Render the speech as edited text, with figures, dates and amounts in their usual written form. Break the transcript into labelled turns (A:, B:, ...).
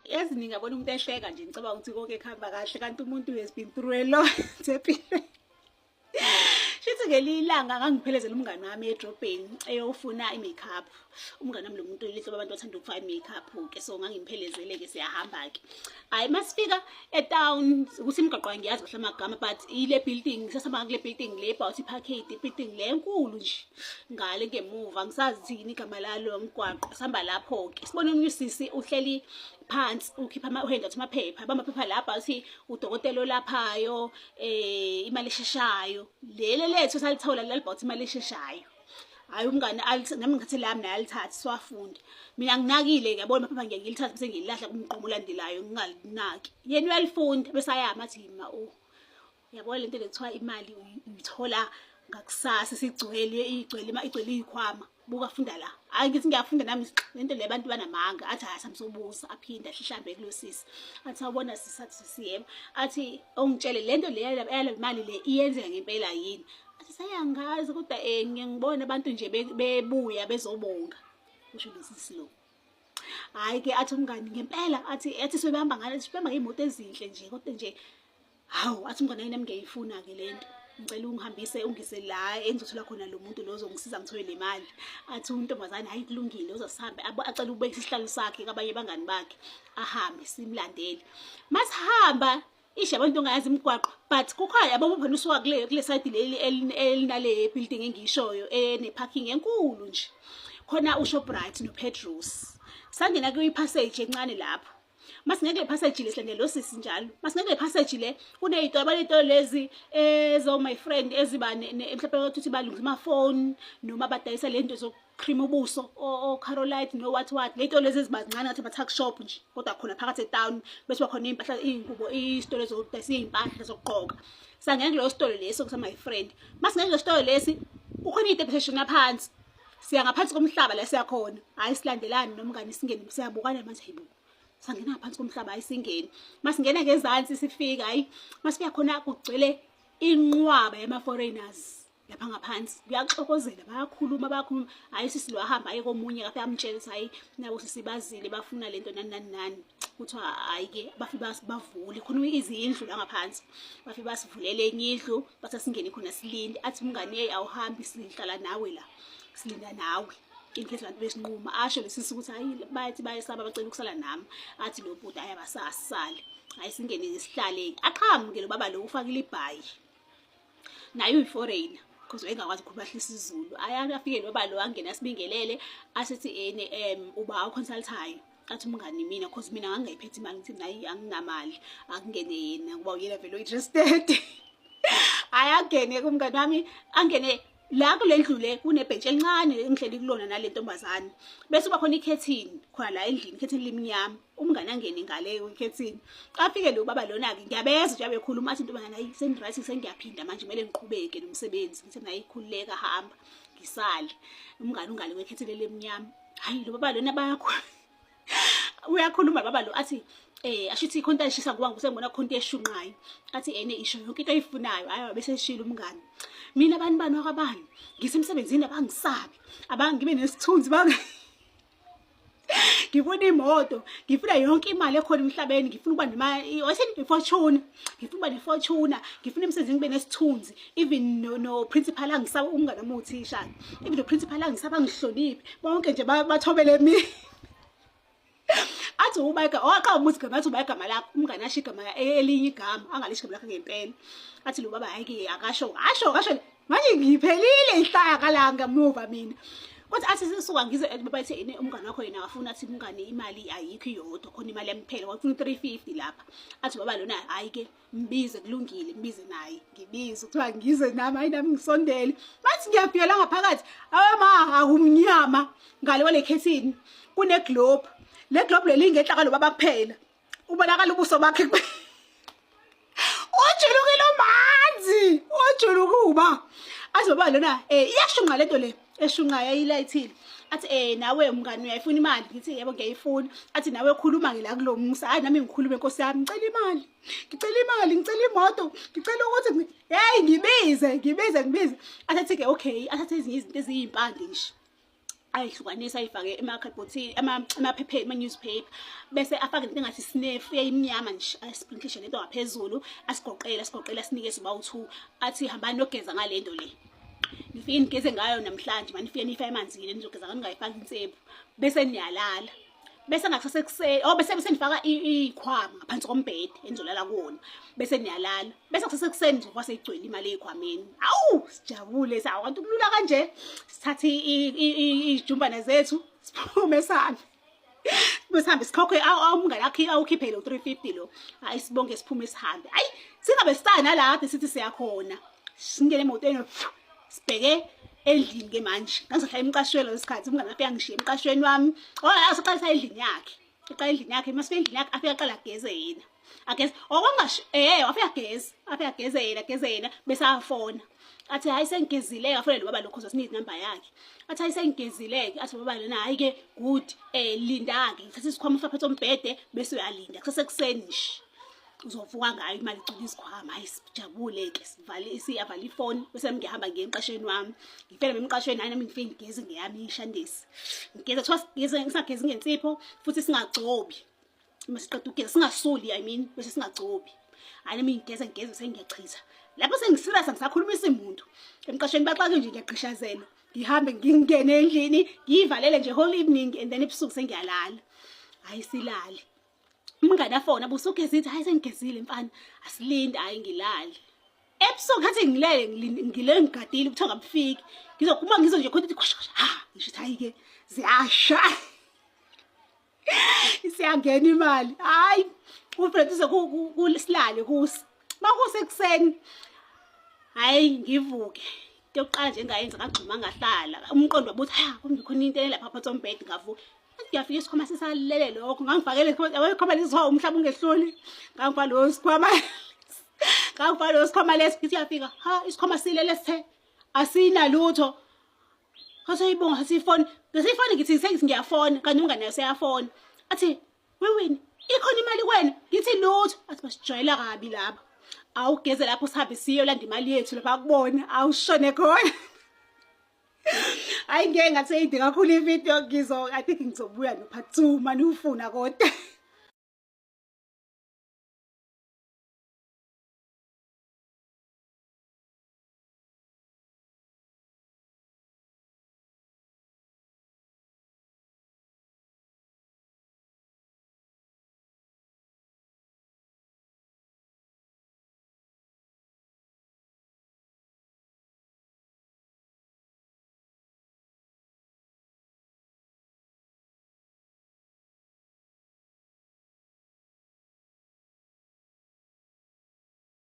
A: Yazi ningabona umuntu ehleka nje ngicabanga ukuthi konke kuhamba kahle kanti umuntu has been through a lot empilweni. Shithi ngelinye ilanga ngangiphelezela umngani wami edrobheni eyofuna i-makeup. Umngani wami lo muntu lihlobo abantu bathanda ukufaka i-makeup-ke, so ngangimphelezele-ke siyahamba-ke. Hhayi masifika e-town, ukuthi imigaqo angiyazi kahle amagama, but ile building, sasihamba kule building le about i-parkade, i-building le enkulu nje ngale ngemuva, angisazi ukuthi yini igama lalo mgwaqo. Sihamba lapho-ke sibone omunye usisi uhleli phansi ukhipha uhendatha amaphepha, bamaphepha lapha athi udokotela olaphayo imali esheshayo. Leli lethu salithola lalibhawuthi imali esheshayo. Hhayi umngane nami ngithathe lami naye alithathe siwafunde. Mina nginakile-ke yabona amaphepha ngiye ngilithathe bese ngililahla kumgqomo olandelayo ngingalinaki. Yena uyalifunda bese ayama athi ma oh yabona lento le kuthiwa imali uyithola ngakusasa isigcwele igcwele igcwele iy'khwama. Buka funda la. Hhayi ngithi ngiyafunda nami lento le abantu banamanga. Athi hhayi samsobuza aphinde ahlambe kulo sisi. Athi awubona sisi, athi sisi yebo. Athi ongitshele lento le yale mali le iyenzeka ngempela yini? Athi sayangazi kodwa ngiye ngibone abantu nje bebuya bezobonga. Kusho lo sisi lo. Hhayi ke athi umngani ngempela athi sebehamba ngale sibehamba ngey'moto ezinhle nje kodwa nje hawu athi umngani nami ngiyayifuna-ke le nto. Ngicela ungihambise ungise la engizothola khona lo muntu lo ozongisiza ngithole le mali. Athi untombazane hhayi kulungile uzosihambe acela ukubekisa isihlalo sakhe kwabanye abangani bakhe ahambe simlandele. Masihamba isho abantu ongayazi imigwaqo but kukhona yabo phela usuka kule side leli elinale building engiyishoyo ene-parking enkulu nje. Khona uShoprite noPetros. Sangena kwi-passage encane lapho. Masingeke le passage le silandele lo sisi njalo. Masingeke le passage le kuney'tolo baney'tolo lezi ezo my friend eziba mhlawumbe ukuthi balungisa amafoni noma badayisa le nto zokucream ubuso o-Carolite no what what. Le y'tolo lezi eziba zincane ngathi ama-tuck shop nje kodwa khona phakathi e-town bese bakhona iy'mpahla iy'ngubo isitolo ezokudayisa iy'mpahla zokugqoka. Sangena kuleyo sitolo leso sa my friend. Masingena kuleso sitolo lesi kukhona iy'tebhu esishona phansi. Siya ngaphansi komhlaba la siyakhona. Hhayi silandelani nomngani singene siyabukana manje hayibo. Sangena ngaphansi komhlaba hayi singene. Masingena ngezansi sifika hayi masifika khona kugcwele inqwaba yama-foreigners lapha ngaphansi. Kuyaxokozela bayakhuluma bayakhuluma. Hhayi sisi lo ahamba aye komunye kafe amtshele ukuthi hhayi nabo sisibazile bafuna lento nani nani nani. Kuthiwa hhayi-ke bafike bavule khona izindlu la ngaphansi. Bafike basivulele enye indlu bathi asingene khona silinde. Athi umngani hey awuhambi sihlala nawe la. Silinda nawe. In case abantu besinquma asho lesisi ukuthi hayi bayathi bayesaba bacela ukusala nami. Athi lo bhuti hhayi abasasale. Hhayi singene sihlale. Aqhamuke lo baba lo ufakile ibhayi. Naye uyi-foreigner because wayengakwazi ukukhuluma kahle isiZulu. Hhayi afike lo baba lo angene asibingelele asithi ene uba oconsultayo. Athi umngani mina cause mina ngangingayiphethe imali ngithi nayi anginamali akungene yena ngoba uyena vele o-interested. Hhayi angene kumngani wami angene la kule ndlu le kunebhentshi elincane engihleli kulona nale ntombazane. Bese kuba khona ikhethini khona la endlini, ikhethini limnyama. Umngani angene ngale kwikhethini. Afike lo baba lona-ke ngiyabezwa nje abekhuluma athi intombazane hayi sengi-right sengiyaphinda manje kumele ngiqhubeke nomsebenzi. Ngithi nayi khululeka hamba ngisale. Umngani ungale kwekhethini elimnyama. Hayi lo baba lona bayakhuluma. Uyakhuluma baba lo athi asho ukuthi ikhonto ayishisa ngoba ngisengibona khonto eshunqayo. Athi ene isho yonke into oyifunayo. Hayi wabe seshilo umngani. Mina bani bani wakabani ngisemsebenzini abangisabi abangibe nesithunzi bang ngifuna imoto ngifuna yonke imali ekhona emhlabeni ngifuna ukuba nemali i-fortune ngifuna ukuba ne-fortune ngifuna emsebenzini ngibe nesithunzi even no principal angisaba umngane wami uthisha even no principal angisaba ngihloniphe bonke nje bathobele mina. Athi uba oqamba umuthi igama athi uba igama lakho umngane asho igama elinye igama angalisho igama lakhe ngempela. Athi lo baba hayi ke akasho asho akasho manje ngiphelile ihlaya la ngamuva mina. Kodwa athi sisuka ngize baba ethi ene umngane wakho yena akafuna athi umngane imali ayikho iyodwa khona imali yamphela wafuna 350 lapha. Athi baba lona hayi ke mbize kulungile mbize naye ngibize kuthiwa ngize nami hayi nami ngisondele. Bathi ngiyafika la ngaphakathi awema akumnyama ngale kwale khethini kune globe. Le globe leli ingenhla kalo baba kuphela. Ubonakala ubuso bakhe kuphela. Ujulukile umanzi, ujulukuba. Athi baba lona iyashunqa lento le, eshunqa yayilayithile. Athi nawe umngani uyayifuna imali? Ngithi yebo ngiyayifuna. Athi nawe khuluma ke la kulomusa. Hayi nami ngikhulume Nkosi yami, ngicela imali. Ngicela imali, ngicela imoto, ngicela ukuthi hey ngibize, ngibize, ngibize. Athathe ke okay, athathe ezinye izinto eziyimpande nje. Ayihlukanise, ayifake emakhadibhothini, emaphepheni, ama-newspaper, bese afake into engathi snuff eyimnyama nje, ayisprinklishe lento ngaphezulu, asigoqele, asigoqele, asinikeze ubawu-two, athi, "Hambani nogeza ngale nto le, nifike nigeze ngayo namhlanje. Manifike niyifake emanzini, nizogeza ngayo, ningayifaki insipho, bese niyalala." Bese ngakusasa ekuseni, oh, bese nifaka iy'khwama ngaphansi kombhede enizolala kuwona, bese niyalala. Bese kusasa ekuseni nizovuka seyigcwele imali ey'khwameni. Awu, sijabule, sawu, kanti kulula kanje. Sithathe iy'jumbane zethu, siphume, sihambe, sihambe sikhokhe. Umngane wakhe awukhiphe lo 350 lo. Hayi, sibonke, siphume, sihambe. Hayi, singabe sisaya nala kade sithi siyakhona. Singene emotweni, sibheke endlini ke manje. Ngangizohlala emqashweni leso sikhathi. Umngane wafika ngishiye emqashweni wami. Oh, asaqalisa endlini yakhe, eqala endlini yakhe. Masifika endlini yakhe, afika aqala ageze yena, ageze okungasho, wafika ageze, afika ageze yena, ageze yena, bese afona athi, "Hayi, sengigezile." Afonele ubaba lokho, sinika inamba yakhe, athi, "Hayi, sengigezile." Athi baba lena, "Hayi ke, good, linda ke, ngithatha isikhwama ufake phansi ombhede, bese uyalinda kusesekuseni nje, uzovuka ngayo imali igcwele isikhwama." Hayi, sijabule ke, sivale, siyavala ifoni, bese ngihamba ngiye emqashweni wami. Ngifike emqashweni, hayi, nami ngifike ngigeze ngeyami ishandisi, ngigeze. Kuthiwa sigeze, singagezi ngensipho futhi singagcobi uma siqeda ukugeza, singasuli, I mean, bese singagcobi. Hayi, nami ngigeze, ngigeze, sengiyachitha lapho, sengiserious, ngisakhulumisa imuntu emqashweni, baxake nje, ngiyagqishazela, ngihambe ngingene endlini, ngiyivalele nje whole evening, and then ebusuku sengiyalala. Hayi, silale. Umngane afona, "Busugezile?" "Hayi, sengigezile mfana, asilinde." Hayi, ngilale. Ebusuku khathi ngilele, ngile ngigadile kuthiwa ngabufiki, ngizokuma, ngizwe nje khona ukuthi khosha khosha. Ha, ngisho ukuthi, hayi ke, ziyasha, siyangena imali. Hayi, ufred uze silale kusa, makusekuseni, hayi, ngivuke. Into yokuqala nje engayenza, ngagxuma, ngahlala, umqondo wabuthi, ha, kumbe khona into elapha phansi kombhede. Ngavuka, ngiyafika isikhwama sisalele lokho ngangifakele isikhwama lesi, umhlaba ungehluli, ngangifaka lo sikhwama, ngangifaka lo sikhwama lesi. Ngithi uyafika, ha, isikhwama silele sithe asinalutho. Ngaseyibonga sifoni, ngesifoni, ngithi sengithi ngiyafona, kanti umngane naye useyafona, athi, "Wewini, ikhona imali kuwena?" Ngithi, "Lutho." Athi, "Basijwayela kabi laba, awugeze lapho, sihambe siyolanda imali yethu lapha kubona, awushone khona." Hayi, ngeke ngathi iyinde kakhulu ividiyo. Ngizo, I think ngizobuya no part 2 mani ufuna kodwa.